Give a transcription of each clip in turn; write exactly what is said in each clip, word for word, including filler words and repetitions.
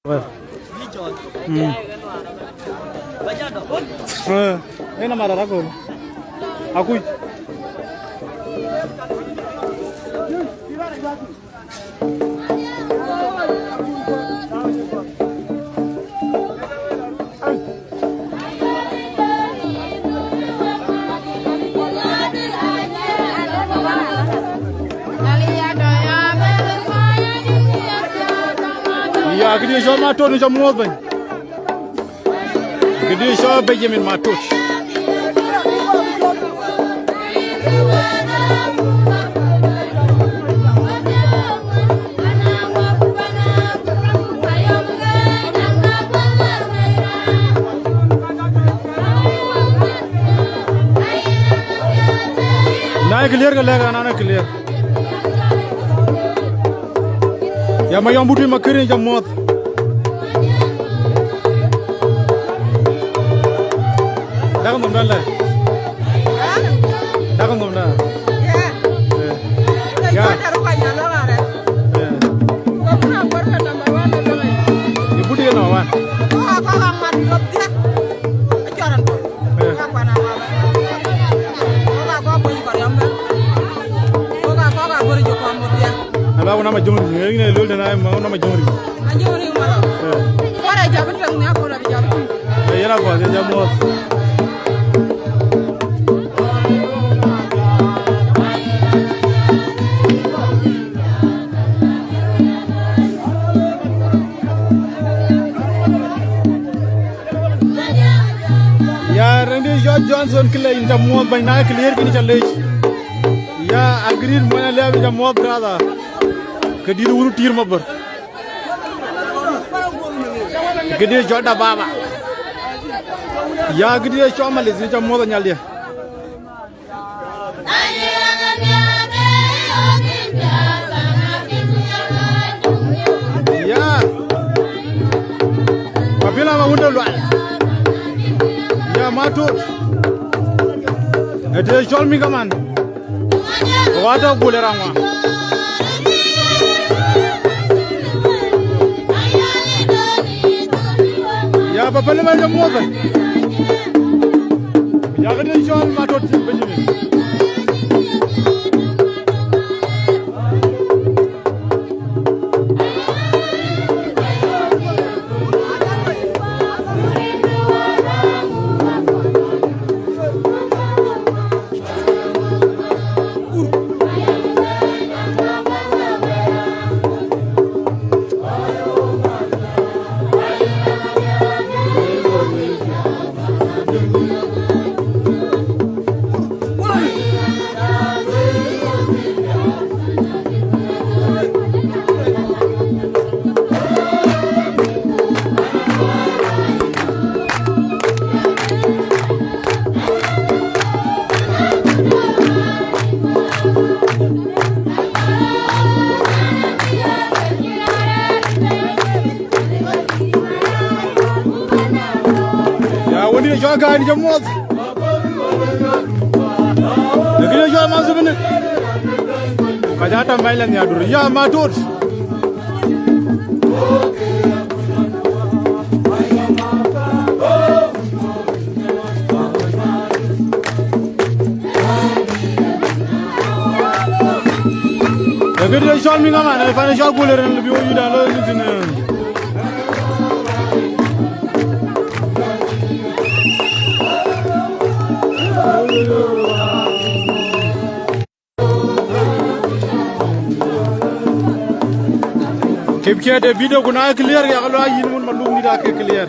Mm. Eh, ena mara rako. Akuc. Ya, këdï cɔl Matot, cɔl muɔ̈th bɛ̈ny. Këdï cɔl Benjamin Matot. Na ye clear ke lɛ̈k an, an clear. Ya Mayɔm Buti Makërin, ca muɔ̈th. Dak nhom dan lɛ. Dak nhom dan. Eh. Ya. Eh. Ye Buti ke number one. Eh. Ala wuna ma jongri, ngi ne lol dana ma wuna ma jongri. Eh. Yera ko, ya jam mos. Ya, rɛ̈ŋdï cɔl Johnson Kilei, yïn ca muɔ̈th bɛ̈ny, na clear kïn ca lec. Ya, Agrit Mony Aliap, yïn ca muɔ̈th brother. Këdït wun Tir Mabor. Këdït cɔl Da Baba. Ya, këdït cɔl Malis, yïn ca muɔ̈th Anyaldiɛ. Ya. Mabila ma wunda lual. Ya Matot. Ete cɔl mi kaman. Wata gule rangwa. Ya ba pele ma jamuoza. Ya gade cɔl Matot Benjamin. Ya, wëndï cɔl Gäi, yïn ca muɔ̈th. Lakini jɔ ma zubini. Ka ja tam bɛ̈ny la nhiaar dur. Ya Matot. Lakini cɔl mi ŋaman, fan cɔl gule ren bi wo yuda lo ni tin. Keep share the video, ku na clear ya lo yin mun malum ni da ke clear.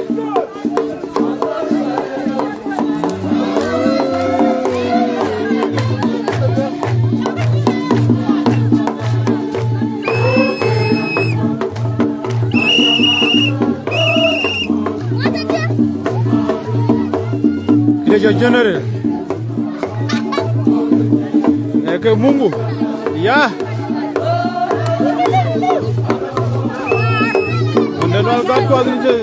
Ile jo general. Eke Mungu. Ya. Ndio no God kwa zije.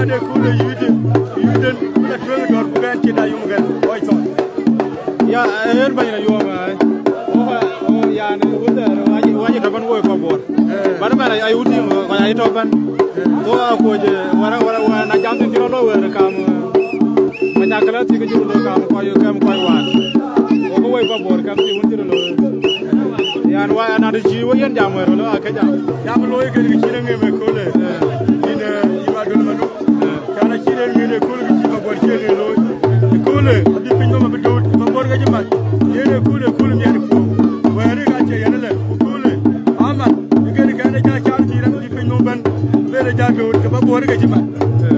De köölë yïdë, yïdë, la tueŋ dɔ̈ɔ̈r ku gɛn cï da yum gɛn, ɣɔc thɔn. Ya, eh, en bɛ̈ny la yuɔɔm, ai. Wo, wo, yani, wo thɛɛr, wac, wac tɔ bɛ̈n woi kɔ Bor. Eh. Bän bɛ̈n, ai, ai, wut tiŋ, kɔc ai tɔ bɛ̈n. Eh. Wo, a kuɔc, eh, wara, wara, wara, na jam thïn cï rɔt lɔ wɛɛr kam, eh, macakël athïk cï rɔt lɔ kam kɔc, kam kɔc waan. Wo, kë woi kɔ Bor, kam cï wun cï rɔt lɔ. Yan, wa, na de cï wo yen jam wɛɛr, lɔ, a ke jam. Jam looi kën kë cïn aŋëm ë köölë. Eh. Yïn, eh, yïn Adol Maluk. Kan acï rëër ŋiɛ̈t ë kööl kë cï Pabuɔ̈r cï rëër looi. Ë köölë abï piny nɔm abï dööt, Pabuɔ̈r ke cï mat. Yen ë kööl ë kööl miɛt ë puɔ̈u. Wɛ̈ɛ̈r ë ka cie yɛn ëlë, ku köölë amat. Ë kënë kɛn ë ca caar cï rɛ̈m bï piny nɔm bɛ̈n. Bɛ̈n ë ca dööt, ke Pabuɔ̈r ke cï mat.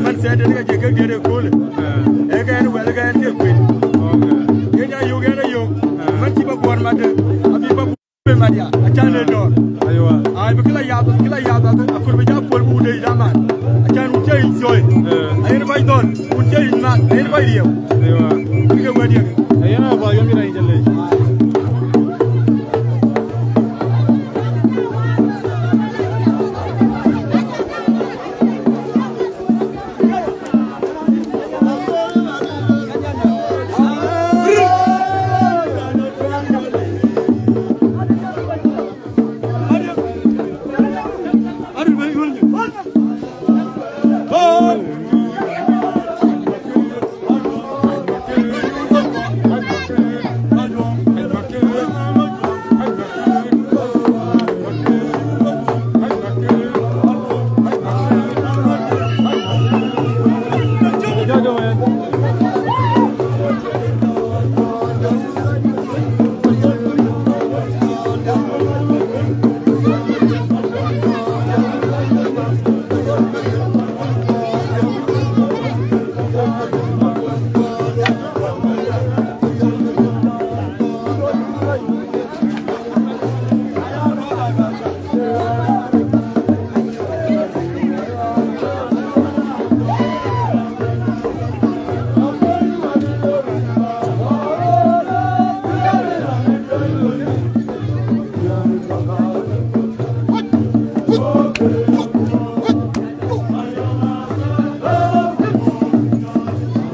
Man thɛɛr den ka cie kek diëër ë köölë. Ee kɛn wɛ̈l kɛn ke kuën. Yen ya yök, yen ë yök. Man cï Pabuɔ̈r mat, abï Pabuɔ̈r Be mat ya, acan le dɔ̈ɔ̈r. Aywa. Ai, bï kila ya, bï kila ya, bï akur bï ja puɔl bu de ya man. Acan wun cie yïn thiɔi. Eh. Ayen bac dhɔl, wun cie yïn man, ayen bac rieu. Aywa. Bï ke wɛ̈t yek. Ayen a ba yom ina injale.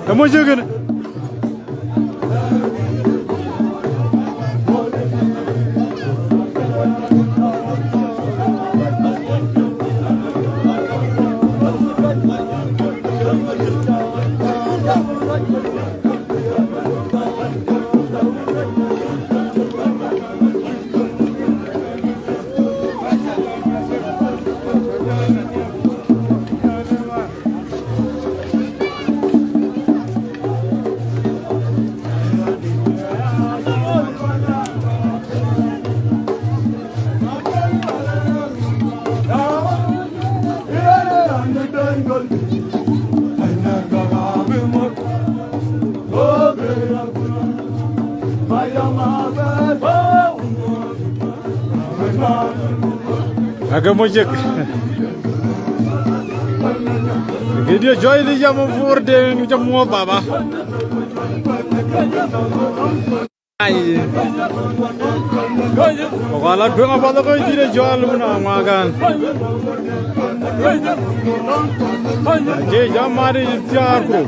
Kamu jegin. Ake mocek. Gidi jɔi di jam fur de jam mo baba. Ai. Ko la tueŋ apath ko jire jɔl mun a ŋuakan. Je jam mari thiar ku.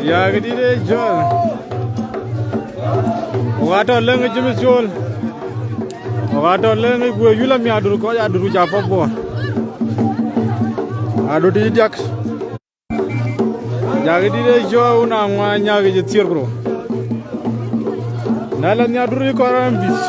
Ya, këdït ë jɔl. Wok atɔ lëŋ ë James Col. Wok atɔ lëŋ ë guë yula mi adur kɔc adur ca pɔ̈k buɔɔr. Adur tïc diäk. Jakï dït ë cɔɔk wun aŋuan nyak ë thiër kuro. Na la nhiaar dur ë kɔɔr an bïth.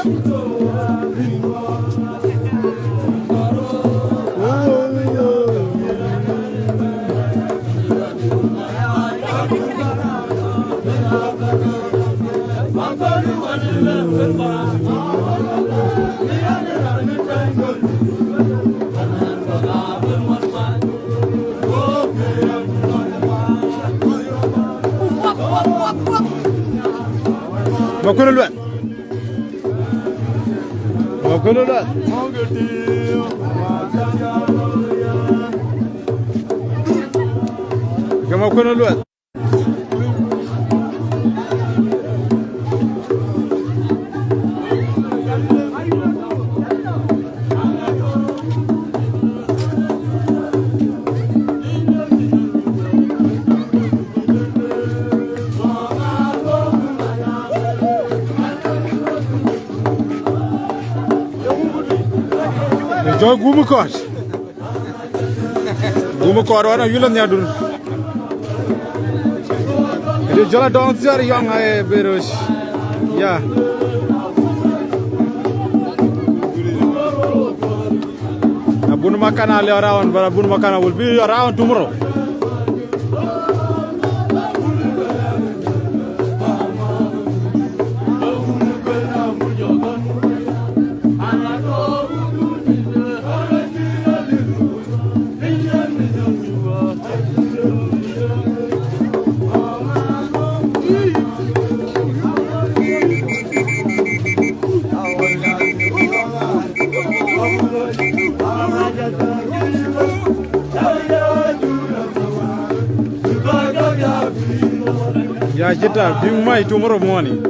Makuën Luɛth. Makuën Luɛth. Ke Makuën Luɛth. Jɔ gum kɔt. Gum kɔt wan a yula nhiadur. Ri jɔla dɔŋ thiar yɔŋ a e berosh. Ya. Abun Makana le around, but Abun Makana will be around tomorrow. Ya cï tak, bï mai tomorrow morning.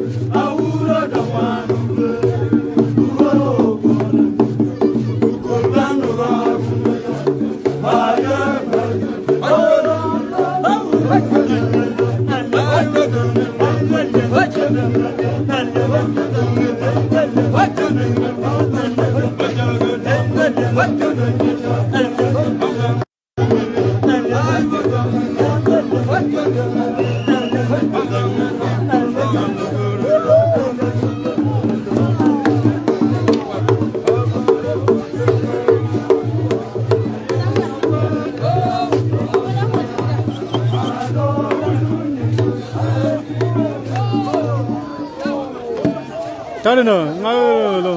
Tani no, ngalo.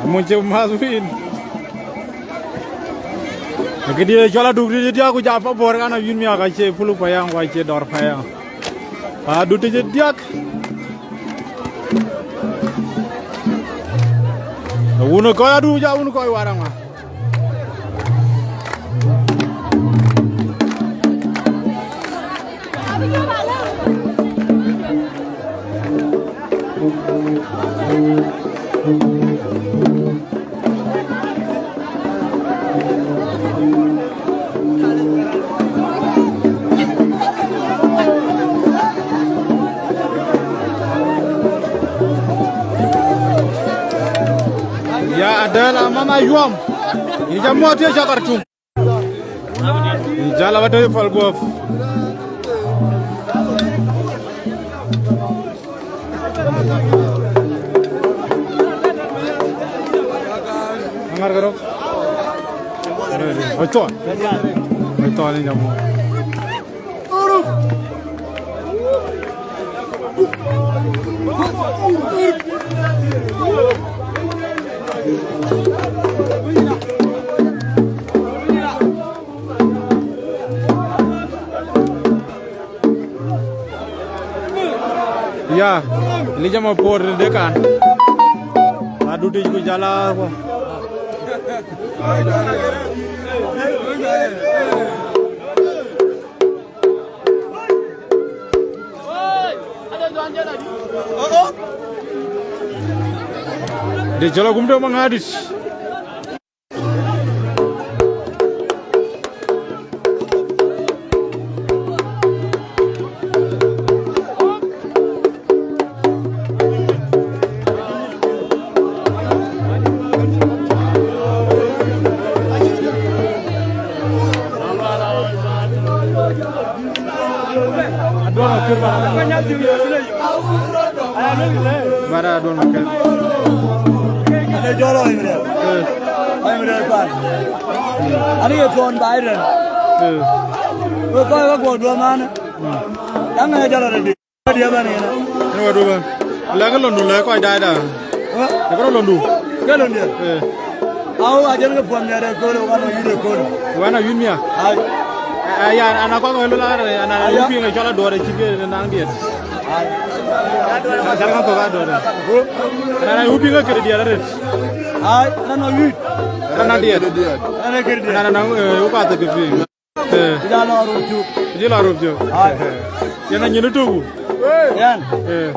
Amuɔny cï math win. Këdï cɔl aduk dït diäk ku ja pa bor kan a yun miak acie puluk payam ku acie dɔr payam. Aduk dït diäk. Wun kɔc aduk ja wun kɔc waraŋa. Ya Adel amama yuɔm. Yïn ca muɔ̈th ye ca Khartoum. Yïn ca la ba tɔ̈ yï pal guɔ̈p. Aŋar kërok. Oi thɔn. Oi thɔn yïn ca muɔ̈th. Ya, Elijah Mapor de kan. Adu tij ku jala ko. De jala gum de mangadit. Bara Aduɔl Makɛn. Ane jɔl ɔi mrɛl. Eh. Ɔi mrɛl pan. Ani ye thɔn bai rɛn. Eh. We kɔc ke guɔ duɔm an. Hmm. Yaŋ ŋa jɔl ɔi rɛn di. Dia bɛn yen. Ene wa duɔm. Lɛk lɔndu lɛk kɔc daai da. Eh? Lɛk rɔ lɔndu. Ke lɔn dia. Eh. Au ajɛn ke puɔm nia de kol wan ɔ yï de kol. Wan ɔ yï mia. Ai. Aya, ana kɔk ë lɔ la, ana, ana, aya, wu piŋ ë cɔl aduɔɔr ë cït ke naŋ diɛt. Ai. Cal ŋa kɔk aduɔɔr. Ana, ana wu piŋ ë kërë diɛt arët. Ai, ana nɔ yuit. Ana diɛt. Ana kërë diɛt. Ana, ana, eh, wu ka thek piŋ. Eh. Ku ja lɔ röt cuk. Ku jï lɔ röt cuk. Ai. Yɛn a nyin ë tuku. Yɛn. Eh.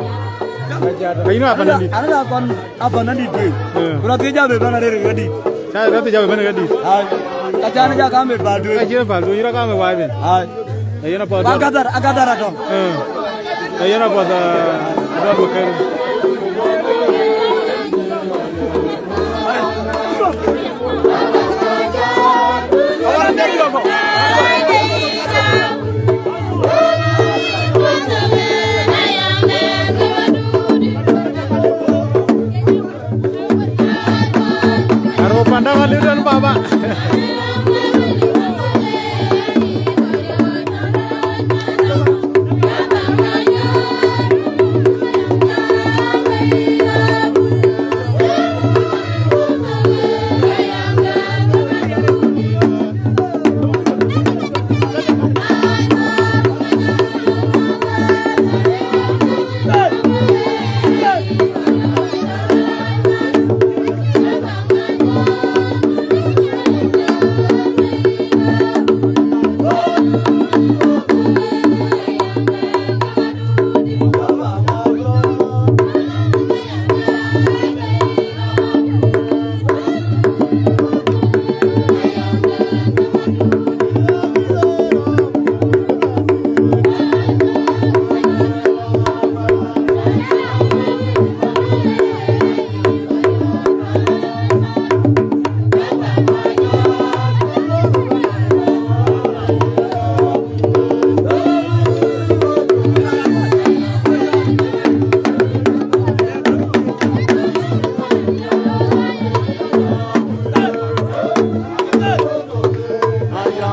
Ka yïn a panadit. Ana, ana kɔn a panadit tueŋ. Eh. Ku rɔt thiëc ja be bɛ̈n arëër ɣadit. Ca rɔt thiëc ja be bɛ̈n ɣadit. Ai. Ka can ja kam be pal tueŋ. Ka cïn pal tueŋ, yïn rɔt kam be wai ben. Ai. Ee yen apath. Ba gadhar, a gadhar atɔ̈. Eh. Ee yen apath, eh, adɔl bï kër. Aro panda ka liu tën baba.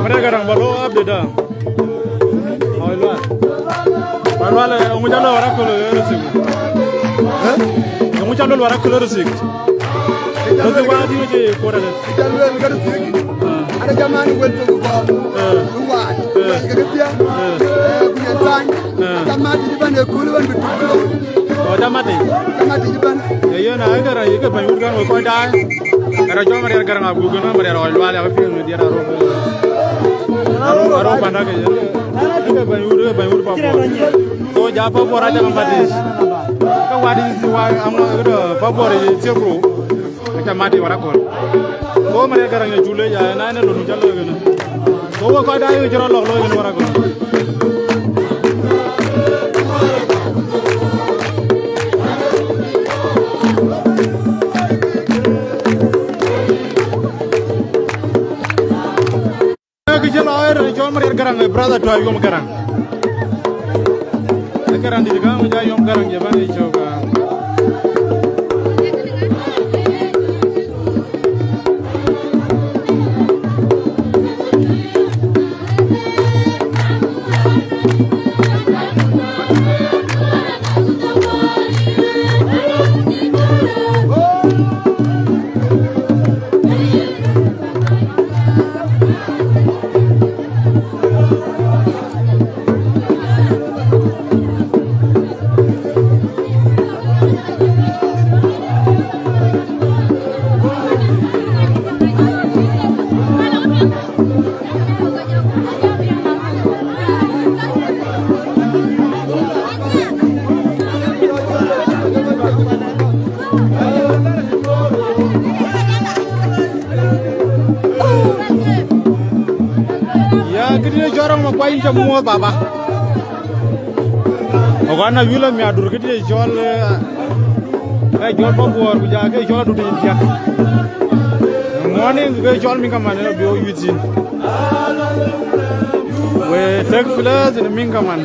Mare garang balo update da. Oi lwa. Oi lwa le, ngu jalo wara kulo risik. Eh? Ngu jalo wara kulo risik. Risik wa di je kora de. Jalo wara risik. Ah. Ana jamani wel to ko. Eh. Luwa. Eh. Ke ke pia. Eh. Eh, ku ye tan. Eh. Jamani di ban e kulu ban bitu. O jamati. Jamati di ban. E yo na gara yi ke ban wut gan ko da. Era jo mare garang abu gana mare ro lwa ya fi. Diɛt arou, arou, arou panda ke ye. Ke bɛ̈ny wut, ke bɛ̈ny wut Pabor. So ja Pabor aca ke matic. Ke wadï wa am ke Pabor ye thiek rou. Aca matic wara kɔn. So mare garang ye cule ya na ne lonu ca looi kene. So we kɔc da ye cï rɔt lɔk looi kene wara kɔn. Kë cï lɔ ë rɛ̈n cɔl Mariɛt Garaŋ, ë brother to Ayom Garaŋ. Ë Garaŋ dït ka, ŋö ja Ayom Garaŋ je bɛ̈n ë cök, ah. Ya, këdï cɔl rɔŋ Makuany cä muɔ̈ɔ̈th baba. Ɣɔn na wïl amiadur këdï cɔl, eh, eh, cɔl Pabor, ku ja ke cɔl adut yic thiak. Morning ke cɔl Miŋ Kaman, eh, bi wo yuith thïn. We take place in Miŋ Kaman.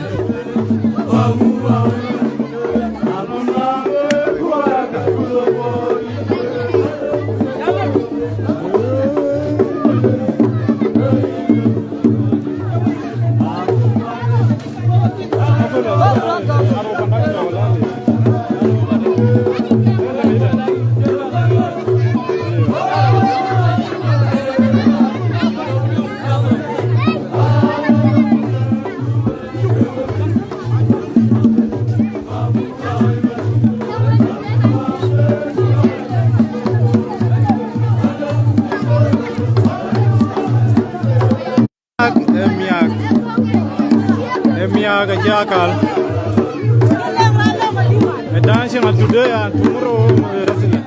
Ancient today and tomorrow, uh, wrestling.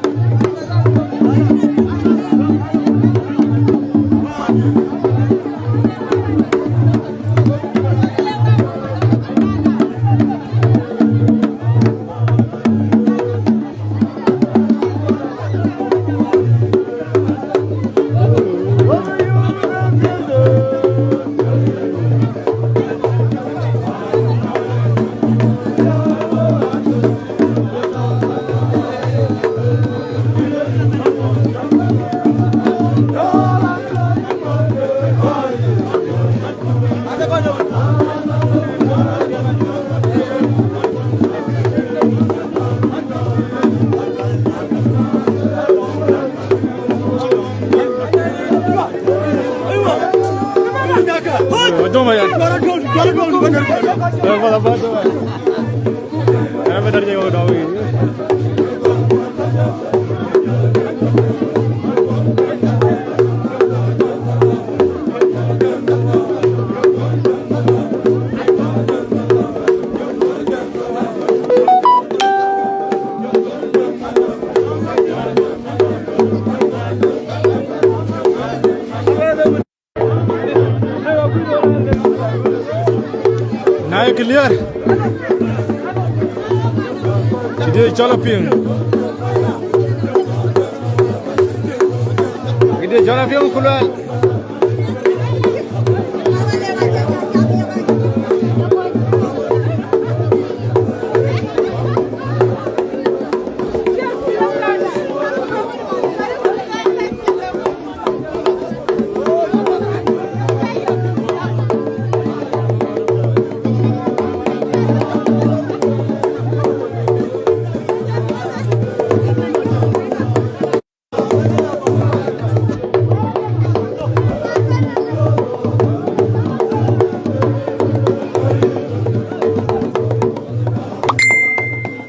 Na ye clear. Këdï cɔl apiŋ. Këdï cɔl apiŋ ku luɛl.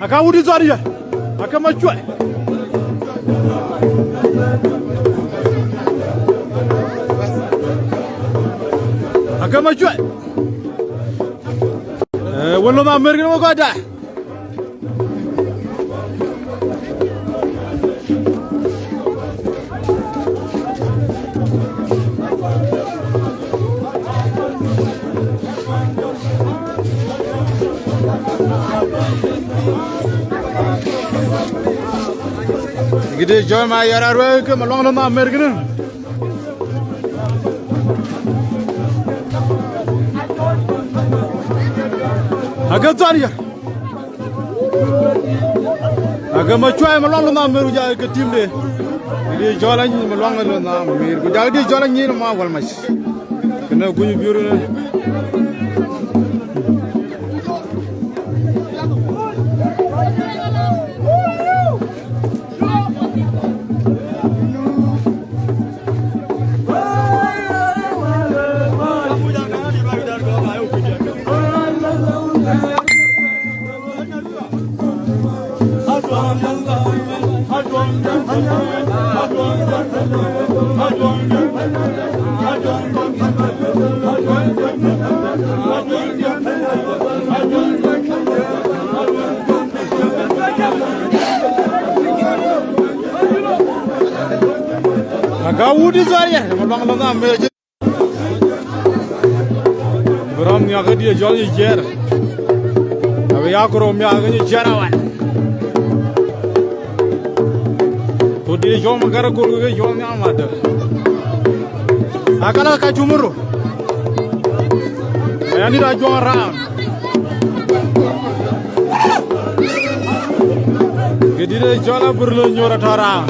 Aka wut ë thɔn yɛ, ake Macuɛi. Ake Macuɛi. Eh, wën lɔ Amerka wek kɔc da. Gidi jɔl ma yɛr aruɛɛk ke Maluaŋ lɔ Amerka. Ake thɔn yɛ. Ake Macuɛi Maluaŋ lɔ Amerka, ku jɔ ke timde. Gidi jɔl anyic Maluaŋ lɔ Amerka, ku jɔ gidi jɔl anyic ma wal mac. Kënë guny biur në. Aka wut ë thɔn yɛ, Maluaŋ lɔ Amerka. Bï rɔm nhiak ke dië jɔl nyic jiɛɛr. Abï ya ku rɔm nhiak ke nyic jiɛɛr awan. Ku dië jɔl Magar Agol ke jɔl nhiak madë. Akala ka cumuru. Aya nït a juɔŋ raam. Gidi de jɔl abur lo nyuɔr atɔ̈ raam.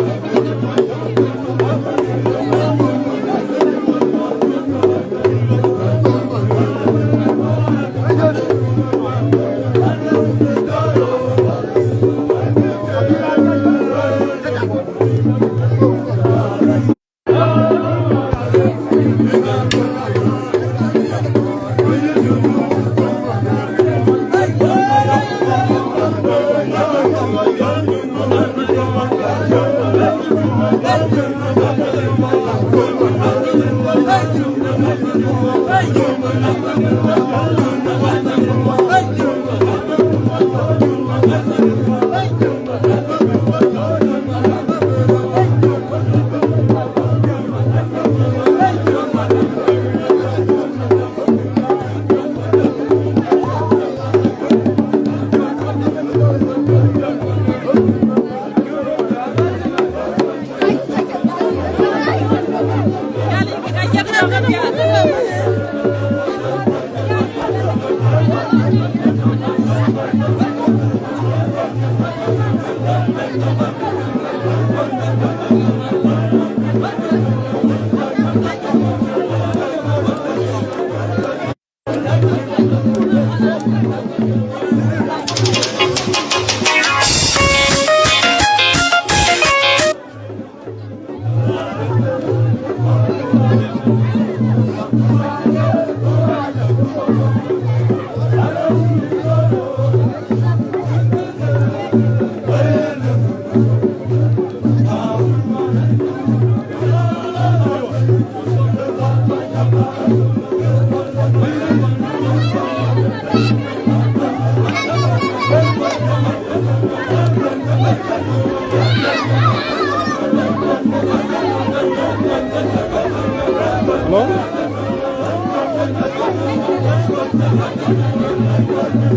Hello?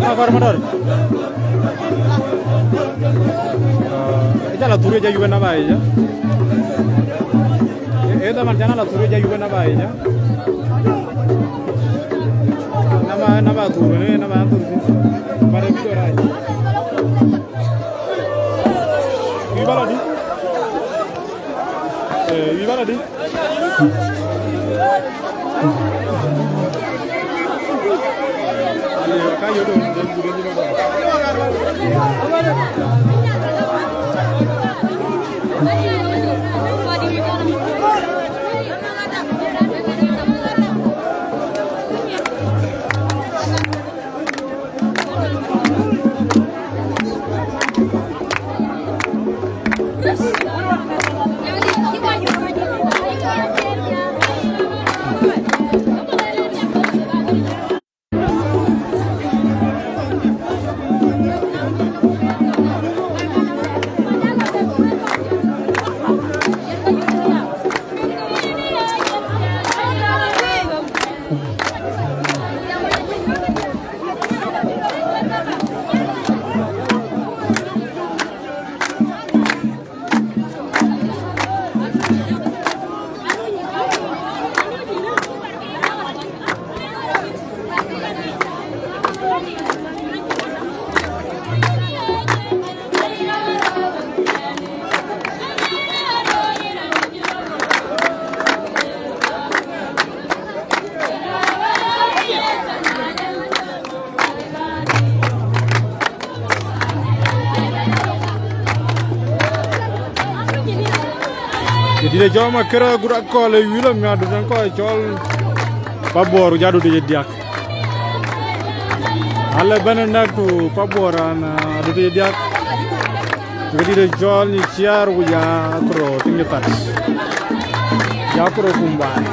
Ah, Far Matar. Ah, ëcä la thur ë jɔ yupë namba yic, ë? Ë, ë, dhaman cän la thur ë jɔ yupë namba yic, ë? Namba, namba thur, ë, namba thur thïn. Bare video rac. Wïc bä lɔ dï? Eh, wïc bä lɔ dï? Këdït ë cɔl Makër agut akɔ̈l ë wïl amiäk, dut en kɔc cɔl Pabuɔɔr, ku jɔ dut ë diäk. Alë bɛ̈n ë nɛ̈k tu Pabuɔɔr an, ah, dut ë diäk. Këdït ë cɔl Nyaciaar, ku jɔ Akuro tiŋ de that. Jɔ Akuro kum baai.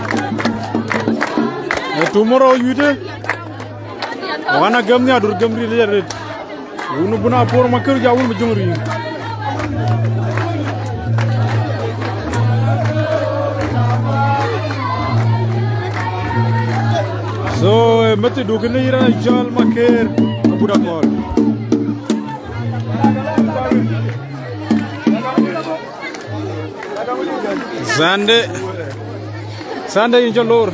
Ë tomorrow wït ë. Ɣɔn agëm nhiaar dur gëm ril ë ret. Wun bun apor Makër ja wun bï jöŋ ril. So, eh, meth du kënë yï raan cɔl Makër, agut akɔ̈l. Sunday, Sunday yïn cä lor.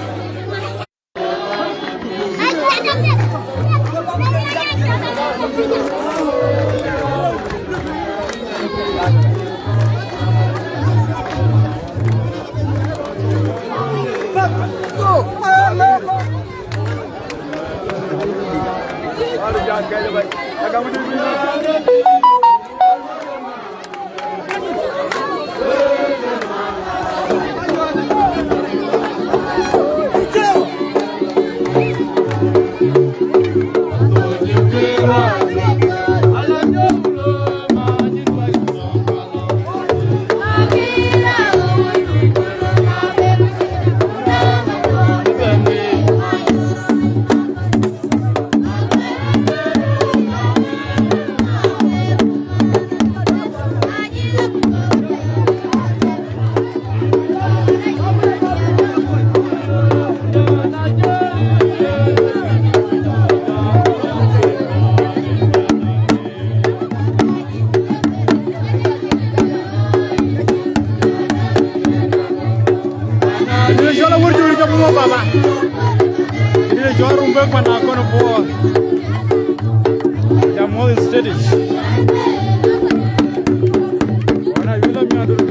Dï cɔl awär juri jam ŋö baba. Dï cɔl rum bek pan akɔn buɔ. Jam ŋö is steady. Wana yula mi adur.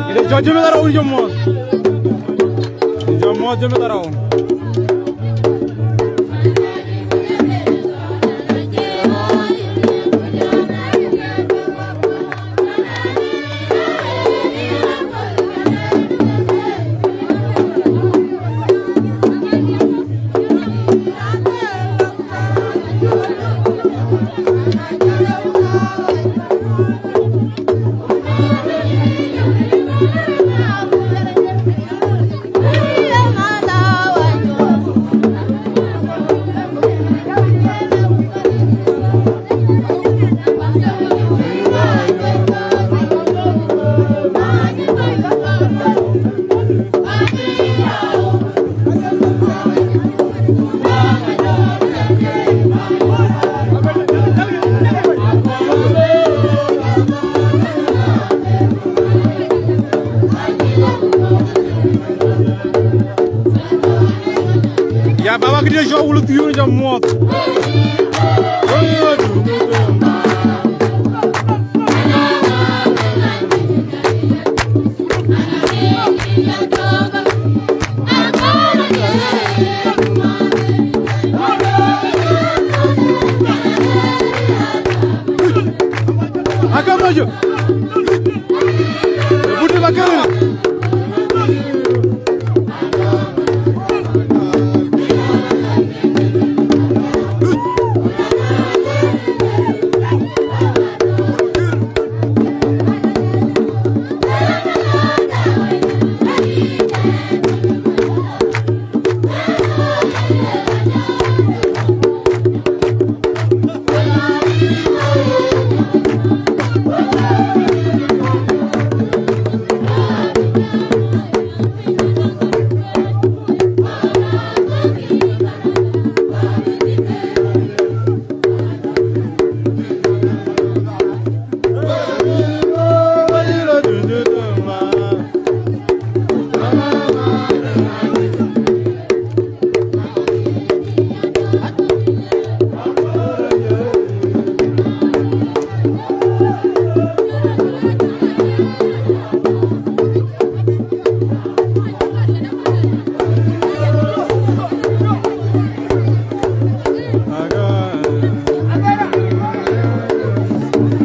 Ide jɔjë meth arou jɔ muɔth. Muɔ̈th jɔmë dhorou. Ya baba, këdï cɔl wul thiëër jɔ muɔ̈th. Aka mojo. Buti bakal.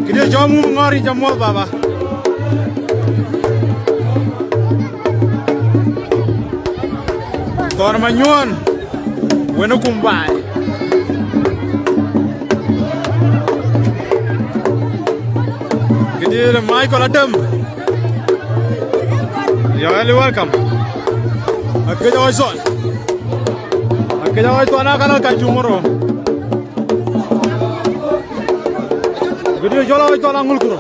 Këdï cɔl mum ŋɔ̈r yic, amuɔ̈th baba. Thɔn Manyuɔn, wën ë kum baai. Këdï Michael Adem. You're highly welcome. Akëc ɣɔc thɔn. Akëc ɣɔc thɔn, akan ka tomorrow. Këdï cɔl ɣɔc thɔn aŋul kuro.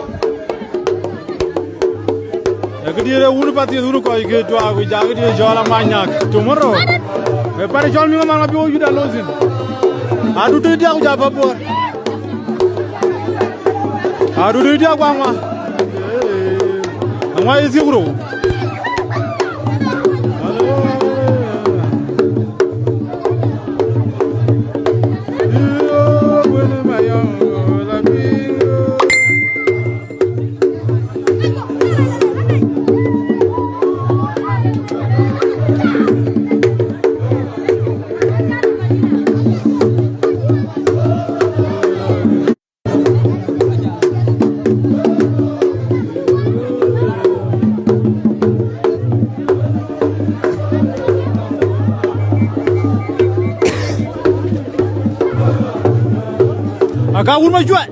Ee këdï rë wun path thieth wun kɔc ke tuaak, ku ja këdï cɔl amanyak tomorrow. Ee pan cɔl miŋ aman abï wo yut alothin. Adu tëë diak ku ja pa buɔɔr. Adu tëë diak ku aŋua. Aŋua ye thiëk rou. Aka wun ma cuat.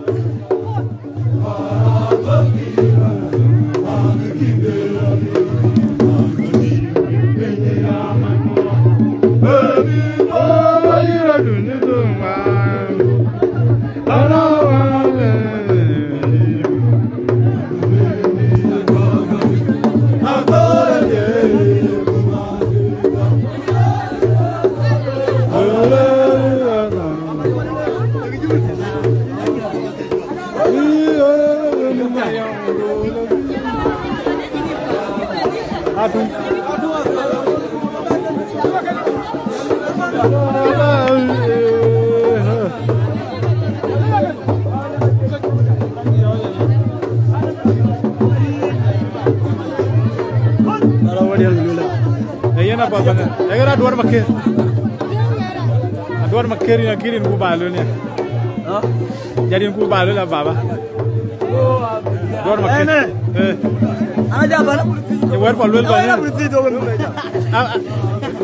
Yen apath bana. Yen aduɔr maker. Aduɔr maker yen akirin ku ba lol yen. Jadin ku ba lol ya baba. Duɔr maker. Ene. Eh. Ana ja bana. Ye wer pa lol ba yen. Ah, ah,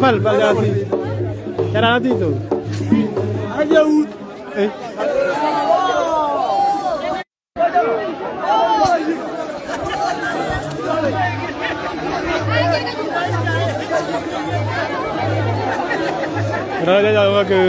pal, pal ya ti. Cara na ti to. Ana ja ut. Eh. Raja jauh ke.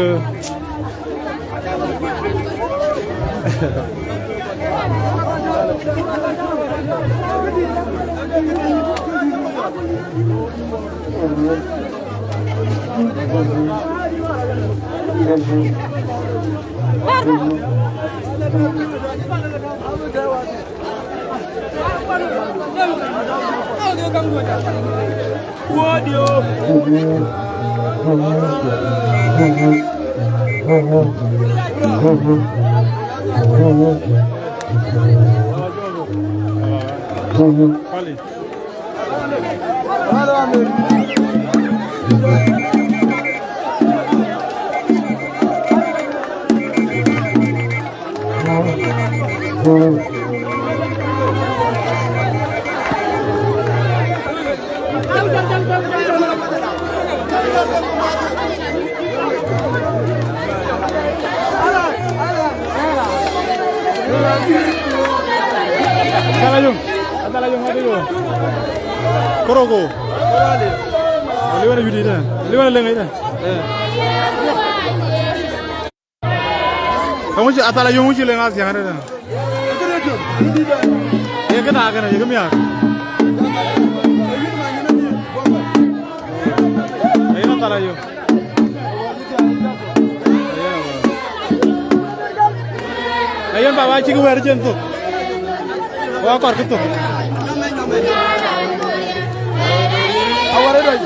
Athala yom, athala yom, athala yom. Koroko. Liwan yudi da. Liwan lenga da. Kamu ci athala yom ci lenga siang da. Ye kana kana ye kamiya. Ye athala yom. Ayen baba cïk wɛ̈ɛ̈r cïn thok. Wa kɔr kë thok. Awar ë dɔc.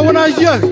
Wën aciëk.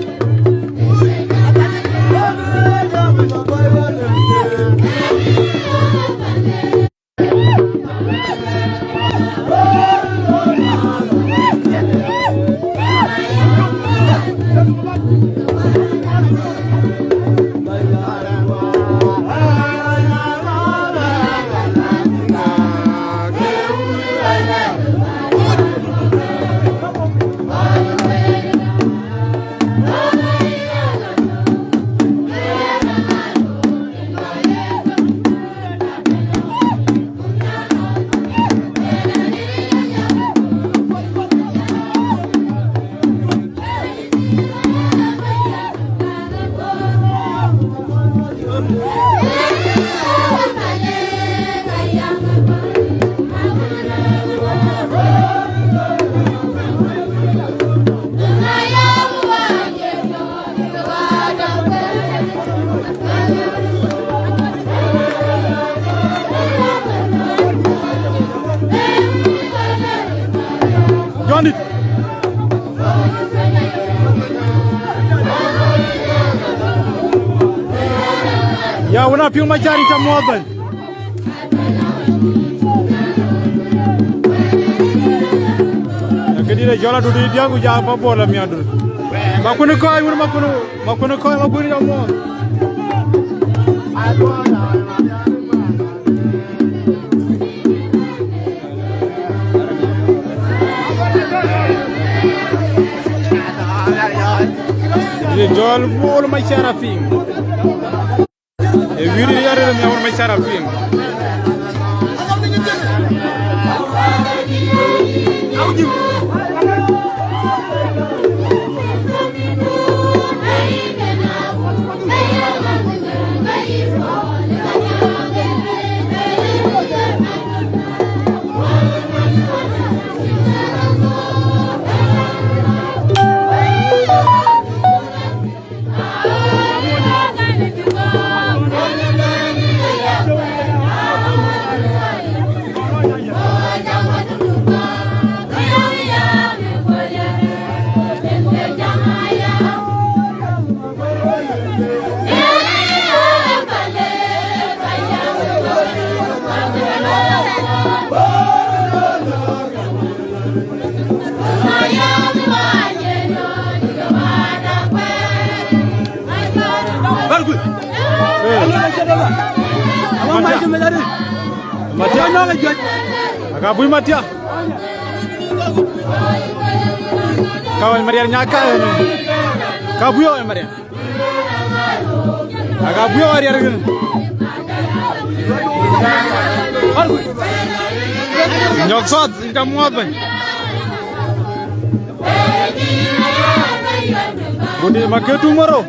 Jɔndït. Ya wën a piŋ Macar, yïn ca muɔɔth bɛ̈ny. Këdït ë jɔl adut diäk ku ja pa bol amiäkdun. Makuën kɔc wën, makuën, makuën kɔc, makuën ca muɔɔth. Ye jɔl bol Macar apiŋ. E wiri ya rere mi awon Macar apiŋ. Matia. Aka bui Matia. Ka wany Maria nya ka. Ka bui wany Maria. Aka bui wany Maria. Nyok sɔth, yïn ca muɔɔth bɛ̈ny. Gundi ma ke tuŋ moro.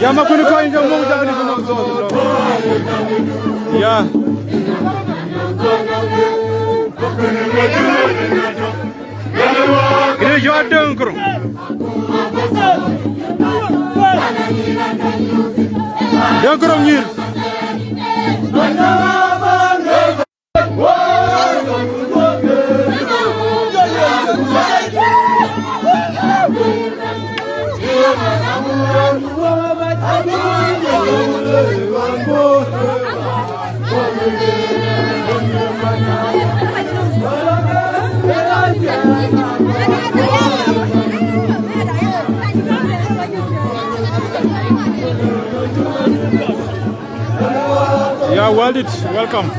Ya, ma kuni ko injo mo jagni mo so. Ya. Kini yo dengkro. Dengkro nyir. Uh, well did. Welcome.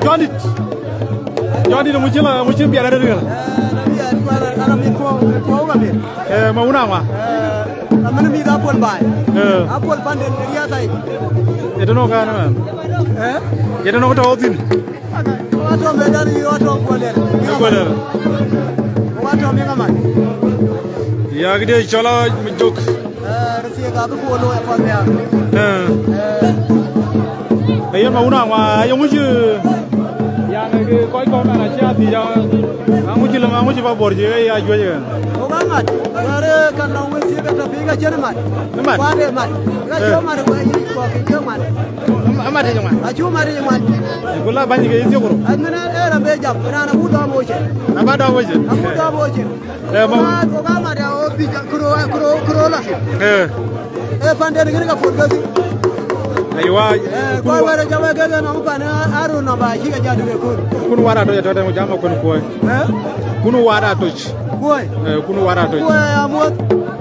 Jɔndït. Jɔndït, ŋö cï la, ŋö cï biɛt arëët këlä? Eh, na biɛt, kuɛn, ana mïth kuɔ̈u, kuɔ̈u ka biɛt. Eh, ma wun aŋwa? Eh, amën mïth Apol baai. Eh. Apol panden riath ai. Yetënö kan man? Eh? Yetënö tɔ̈ thïn? Wa tɔ̈ mɛn dan, wa tɔ̈ guɔlɛr. Guɔlɛr. Wa tɔ̈ mi kaman. Ya, këdï cɔl a mi jök. Eh, rëthiek abï kuɔ looi apath nhial. Eh. Eh. Ee yen ma wun aŋwa, aye ŋö cï, yani, kë kɔc kɔ̈k man acï adhic, aŋö cï lëŋ, aŋö cï ba bɔr cï ke ya juëc ë? Wok amat, wɛ̈ɛ̈r ë kan nɔŋ wën thiek ke tɔ̈ piny ka cïn mat. Mat? Kuat ë mat. Ka cï mat, ku ayï kɔ̈k kë mat. Amat yic mat? Acï mat yic mat. Ku la bäny ke yï thiek ku rou? Aŋën ë raan be jam, raan abuk dɔm wocë. Aba dɔm wocë? Abuk dɔm wocë. Eh, ma- Oka, oka mat ya, o pic, kuro, kuro, kuro la. Eh. Eh, panden gini ka pol gasi. Aywa. Eh, kua wɛrɛ jawe gege na mu pan Arun na ba shi ka ja duge kun. Kun wara to ya to de jama kun kuoi. Eh? Kun wara to. Kuoi. Eh, kun wara to. Kuoi ya muɔth.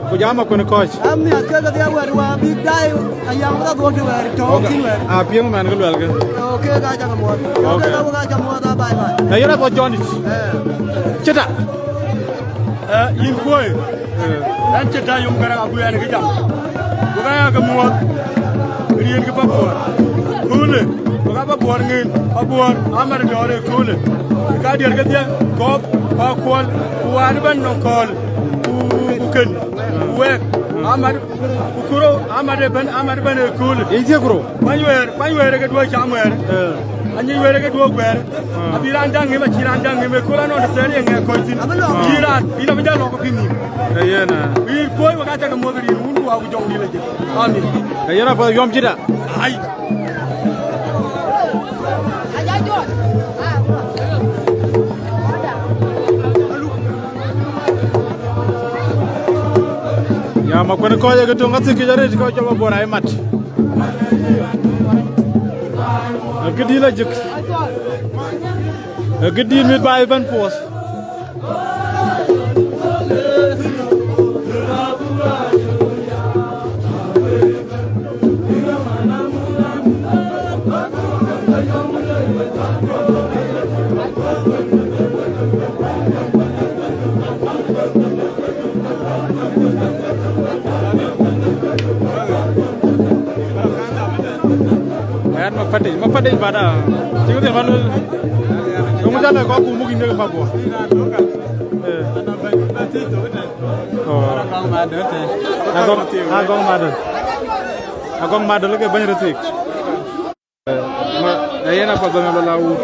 Ku jama kun koch. Am ni aske gadi awar wa bi dai ayam ra go to wɛrɛ to. Okay. Tin wɛrɛ. A piɛŋ man ke luɛl ke. Okay, ka ja muɔth. Okay. Okay, ka ja muɔth, bye bye. Ayira ko Johnny. Eh. Cita. Eh, yïn kuöi, eh, ɣɛn cï tɛ̈ yom Gäräŋ abï ɣɛn kë jam. Ku ka ya ke muɔ̈ɔ̈th, riënkï Pabuɔɔr. Köölë, ku ka Pabuɔɔr ŋën, Pabuɔɔr, amat dɔ̈ɔ̈r ë köölë. Ka diɛt kedhie, kɔ̈ɔ̈p, ku akuɔl, ku wään ëbɛ̈n nɔŋ kɔ̈ɔ̈l, ku, ku kën, ku wɛɛk, amat, ku kuro, amat ëbɛ̈n, amat ëbɛ̈n ë köölë. Ye thiëk rou? Kuany wɛɛr, kuany wɛɛr ë ke duɔ̈ɔ̈c cam wɛɛr. Eh. Anyec wɛɛr ë ke duɔ̈ɔ̈k wɛɛr. Abï raan daŋ ŋëm, acï raan daŋ ŋëm, ë kööl anɔŋ të thɛɛr ye ŋɛk kɔc thïn. Abï lɔ̈k. Yïn raan, yïn abï jɔ lɔ̈k piny nïm. Ee yen, ee. Yïn kuöc wek acä ke muɔ̈th rin wun ku wa ku jɔŋ dït acït. Amin. Ee yen apath yɔm cït a. Ai. Ya, ma kuën kɔc ye ke töŋ athïn kïc arëët, kɔc cɔl Pabuɔɔr aye mat. Ee këdït la jik. Ee këdït mit ba ëbɛ̈n puɔth. Ɣɛn Mapadec, Mapadec bada. Cï ŋö dhil man. Ŋö jal kɔk ku muk yïn ke Pabuɔɔr. Eh. Oh. Agɔŋ, agɔŋ madöl. Agɔŋ madöl ke bɛ̈ny röt thiik. Eh, ma, eh, yen apath bɛ̈n alɔ la wut.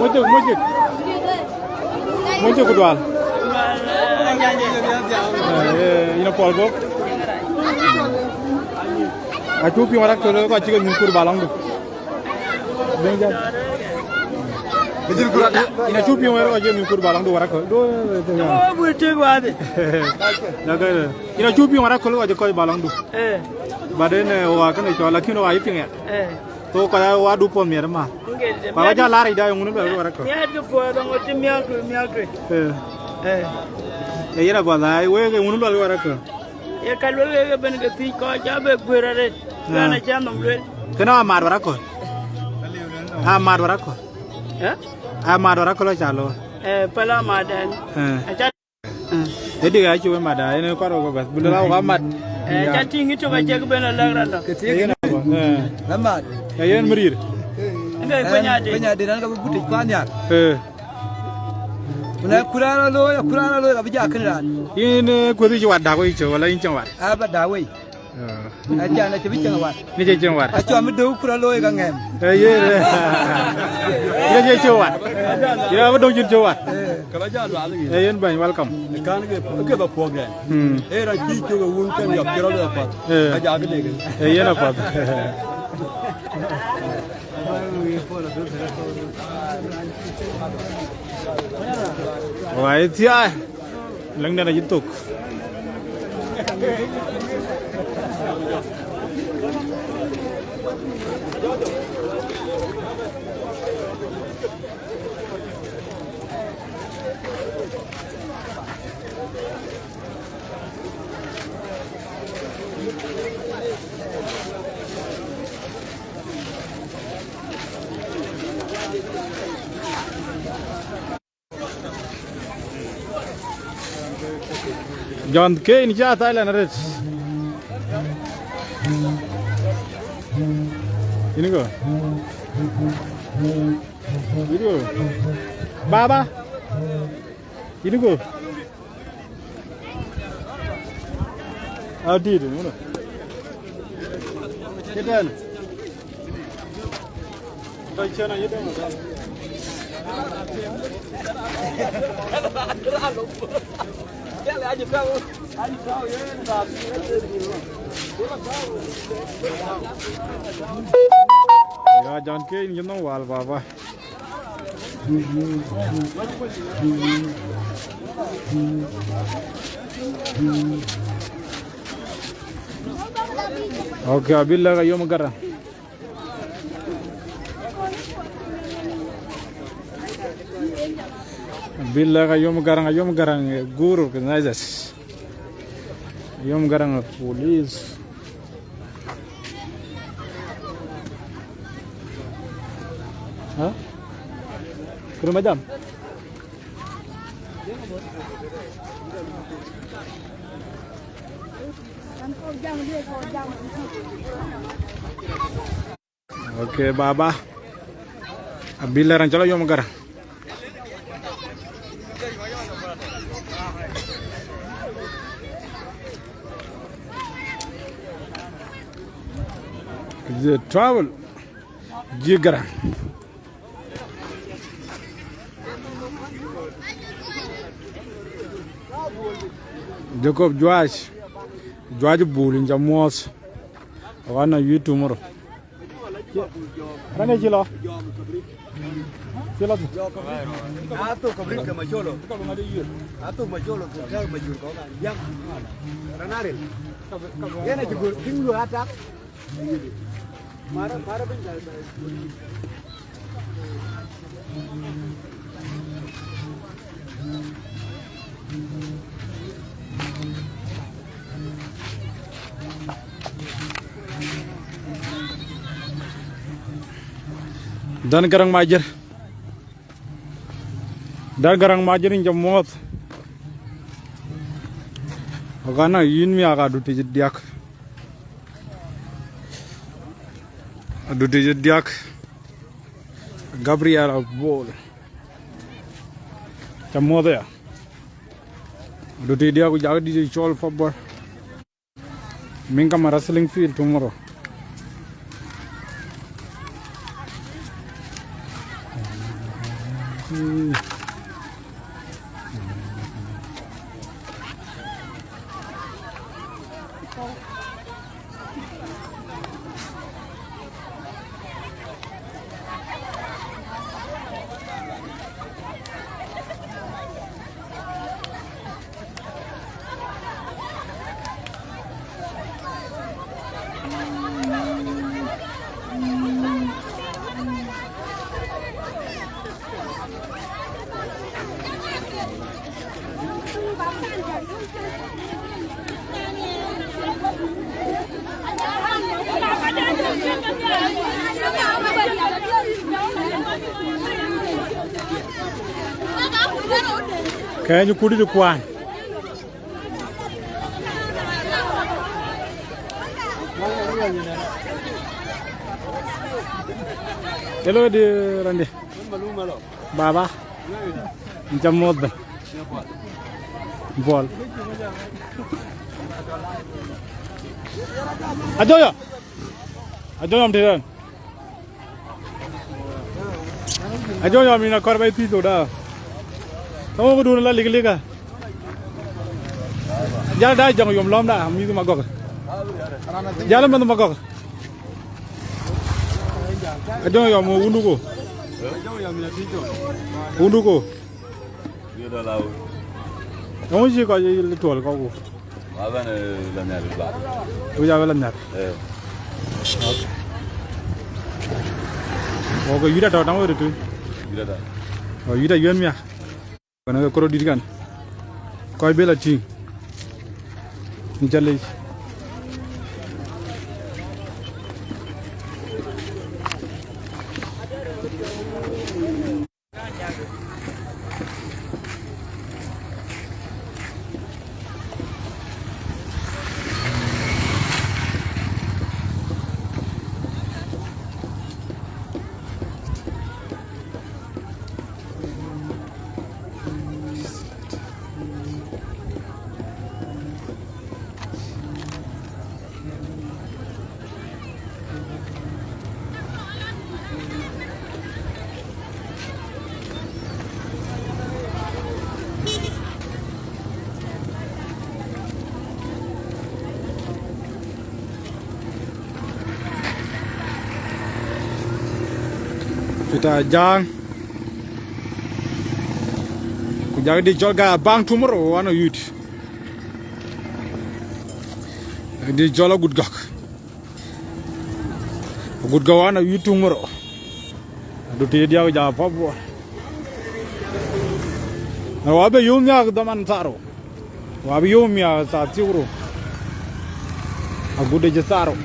Mujik, mujik. Mujik kudual. Eh, eh, ina pol bok. Acu piŋ warak tole ko cï ke nyuc kur balɔŋdu. Ina cu piŋ wɛ̈ɛ̈r kɔc yen nyuc kut ba lɔŋdu warak kɔc. Do, do, do. Oh, bul tik wadi. Na ke, ina cu piŋ warak kɔc kɔc ba lɔŋdu. Eh. Ba den, eh, wa kene cɔl, lakin wa ipiŋ ya. Eh. So kɔc aa wadu puɔth miɛt ëma. Nge de Kɔc aa miɛt. Jɔ lar yic da, yeŋun luɛl ke wär akö. Miɛt ke puɔth, aŋot cï miɛt ku miɛt ku. Eh. Eh. Eh, yen apuɔth, ai, wek yeŋun luɛl ke wär akö. Ye ka luel ke ben ke thiëc kɔc, ca be guër arëët. Ah. Ɣɛn acä nhom luel. Kënë amat wär akö. Amat wär akö. Eh? Amat wär akö lɔ ca looi. Eh, pala amat dɛn. Eh. Aca Ëdï acï wën mat, aa, yen kɔɔr wek bɛ̈th, bï lɔ wek mat. Eh, ca tïŋ ë cök acïk ben alɛ̈k rɔt dɔ. Ke thiëk yen apuɔth, eh. La mat. Ee yen mïrïr. Ëŋë, eh, kuany adï. Kuany adï, raan ka bï butic kuan nhial. Eh. Ku na kuran alo, kuran alo, ka bï ja kën raan. Yïn, eh, kuëth cï wat dak wei cök, wala yïn cïn wat? Aa, ba dak wei. Acan acï bï cieŋ wat. Ni cï cieŋ wat. Acɔm mi döu kura looi ka ŋɛm. Eh, ye, ye. Ye cï cieŋ wat. Ye abï döŋ cï cieŋ wat. Kala ja lual ni. Eh, yen bɛ̈ny, welcome. Kan ke, ke ba puɔk den. Hmm. Eh, ra cï cieŋ wun kan yɔp kiro lo pat. Eh. Ka ja ke dege. Eh, yen apuɔth. Wai thia. Lëŋden acï thök. John Kane ca Thailand arëët. Yïn go. Yïn go. Baba. Yïn go. Adït, ŋunë. Këtën. Ya, John Kane, you know, wal, baba. Okay, abï lɛ̈k ayom Garaŋ. Abï lɛ̈k ayom Garaŋ, ayom Garaŋ, eh, good organizers. Ayom Garaŋ, eh, police. Ha? Kërë ma jam? Okay, baba. Abï lɛ̈k raan cɔl ayom Garaŋ. The travel. Jiëk Garaŋ. Jacob Juac. Juac Bul, yïn ca muɔ̈ɔ̈th. Ɣɔn na yï tomorrow. Raan ë cï lɔ. Cï lɔ. Athuk Kabrit ke Macholo. Athuk Macholo ke Macholo. Raan aril. Yen acï gör piny lu atak. Dan Garaŋ Majir. Dan Garaŋ Majir, yïn ca muɔ̈ɔ̈th. Ɣɔn na yïn miak Adutic Diak. Adutic Diak. Gabriel Abol. Ca muɔ̈ɔ̈th aya. Adutic Diak ku jak dït cɔl football. Miŋ kama wrestling field tomorrow. Kɛ̈ɛ̈ny kut de kuan. Hello, di rande. Baba. Nca moth ben. Bol. Ajoya. Ajoya, am tiran. Ajoya, mina kɔɔr ba ithic thok da. Tɔŋ wok dun la lik lika. Jal da jɔŋ yom lɔm da, mi ma gɔk. Jal mɛn ma gɔk. Ajoya, mo wundu ko. Wundu ko. Ŋu cï kɔc tuɔl kɔku? Wa bɛn, eh, la nhial ba. Ku ja bɛ la nhial. Eh. Ok. Wok ke yuda tɔ taŋ weri tui. Yuda tɔ. O yuda yuen mia. Kɔn ke koro dit kan. Kɔc bela tiŋ. Ni ca lec. Peter Ajang. Ku jak di cɔl ga bang tomorrow, wan a youth. Di cɔl agut gɔk. Agut gɔk wan a youth tomorrow. Adu ti diak ja pa bo. Wa be yum ya dhaman taro. Wa bi yom ya thaa thiëk rou. Agut de cï thaa rou.